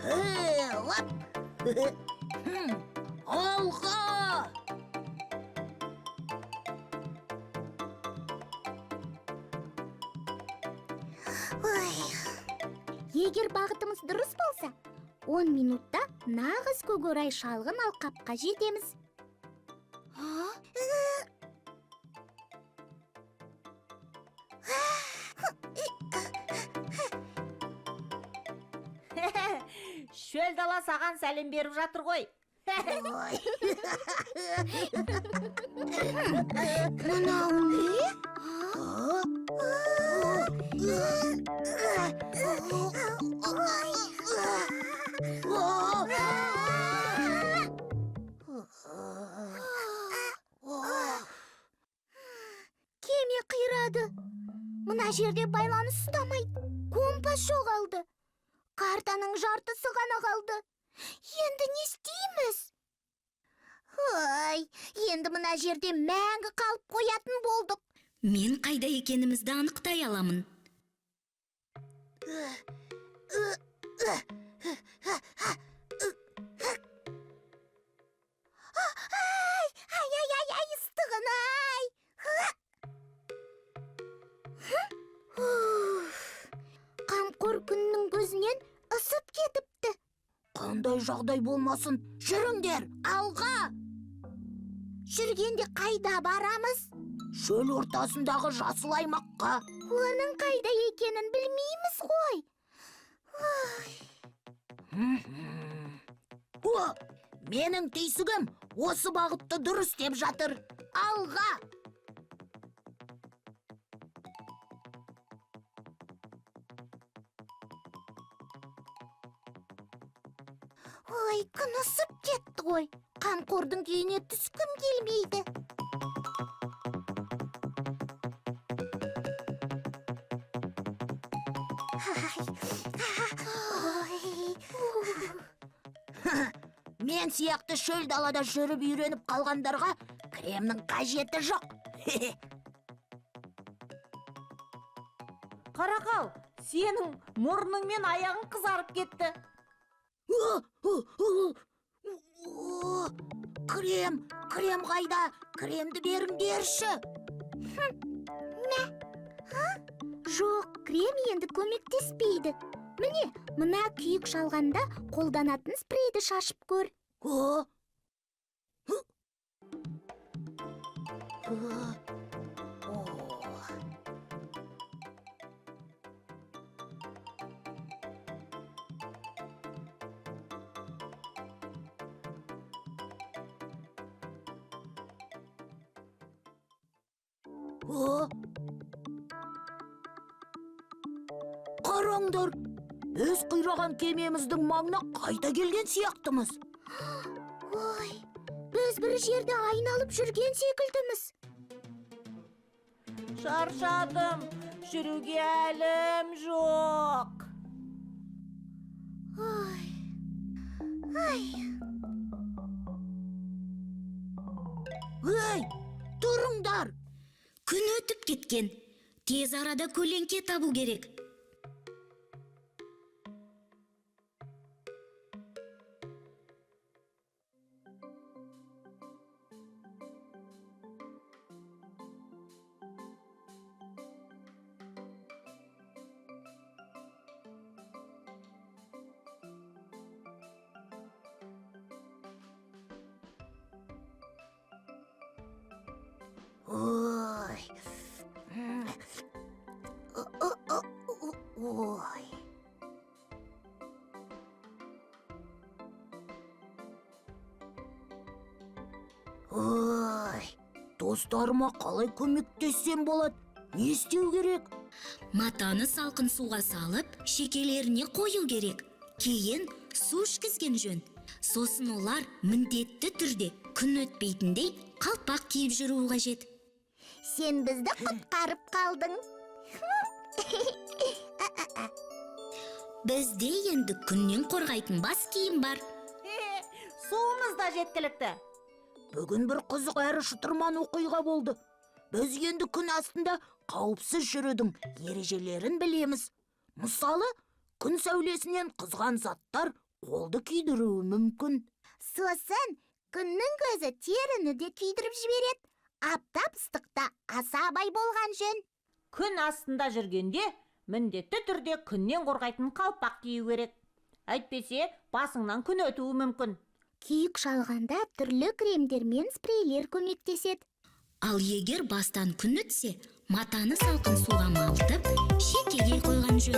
Лап. Алға! Ой. Егер бағытымыз дұрыс болса, 10 минутта нағыз көкорай шалғын алқапқа жетеміз. Шөл дала саған сәлем беріп жатыр ғой. Ой. Мынау не? Кеме қирады. Мына жерде байланыс ұстамайды. Компас жоғалды. Картаның жартысы ғана қалды. Енді не істейміз? Ой, енді мына жерде мәңгі қалып қоятын болдық. Мен қайда екенімізді анықтай аламын. Ай, ай, ай, ай, ай, ыстығын ай. Уф, қамқор күннің көзінен ысып кетіпті. Қандай жағдай болмасын, жүріңдер, алға! Жүргенде қайда барамыз? Шөл ортасындағы жасыл аймаққа. Оның қайда екенін білмейміз ғой. О, менің түйсігім осы бағытты дұрыс деп жатыр. Алға! Ой, күн ысып кетті ғой. Қамқордың күйіне түскім келмейді. Ой. Мен сияқты шөл далада жүріп үйреніп қалғандарға кремнің қажеті жоқ. Қарақал, сенің мұрның мен аяғың қызарып кетті. Крем, крем қайда? Кремді беріңдерші. Жоқ, крем енді көмектеспейді. Міне, мына күйік шалғанда қолданатын спрейді шашып көр. О! Хы. О. О. О! Қараңдар, біз қираған кемеміздің маңына қайта келген сияқтымыз. Ой, біз бір жерді айналып жүрген секілдіміз. Шаршадым, жүруге әлім жоқ. Ой, ай. Ей, тұрыңдар! Күн өтіп кеткен. Тез арада көлеңке табу керек. Ой. Ой. Ой, достарыма қалай көмектессем болады? Не істеу керек? Матаны салқын суға салып, шекелеріне қою керек. Кейін су ішкізген жөн. Сосын олар міндетті түрде күн өтпейтіндей қалпақ киіп жүруі қажет. Сен бізді құтқарып қалдың. Бізде енді күннен қорғайтын бас киім бар. Суымыз да жеткілікті. Бүгін бір қызық әрі шытырман оқиға болды. Біз енді күн астында қауіпсіз жүрудің ережелерін білеміз. Мысалы, күн сәулесінен қызған заттар Қолды күйдіруі мүмкін. Сосын күннің көзі теріні де күйдіріп жібереді. Аптап ыстықта аса абай болған жөн. Күн астында жүргенде міндетті түрде күннен қорғайтын қалпақ кию керек. Әйтпесе басыңнан күн өтуі мүмкін. Күйік шалғанда түрлі кремдер мен спрейлер көмектеседі. Ал егер бастан күн өтсе, матаны салқын суға малтып, шекеге қойған жөн.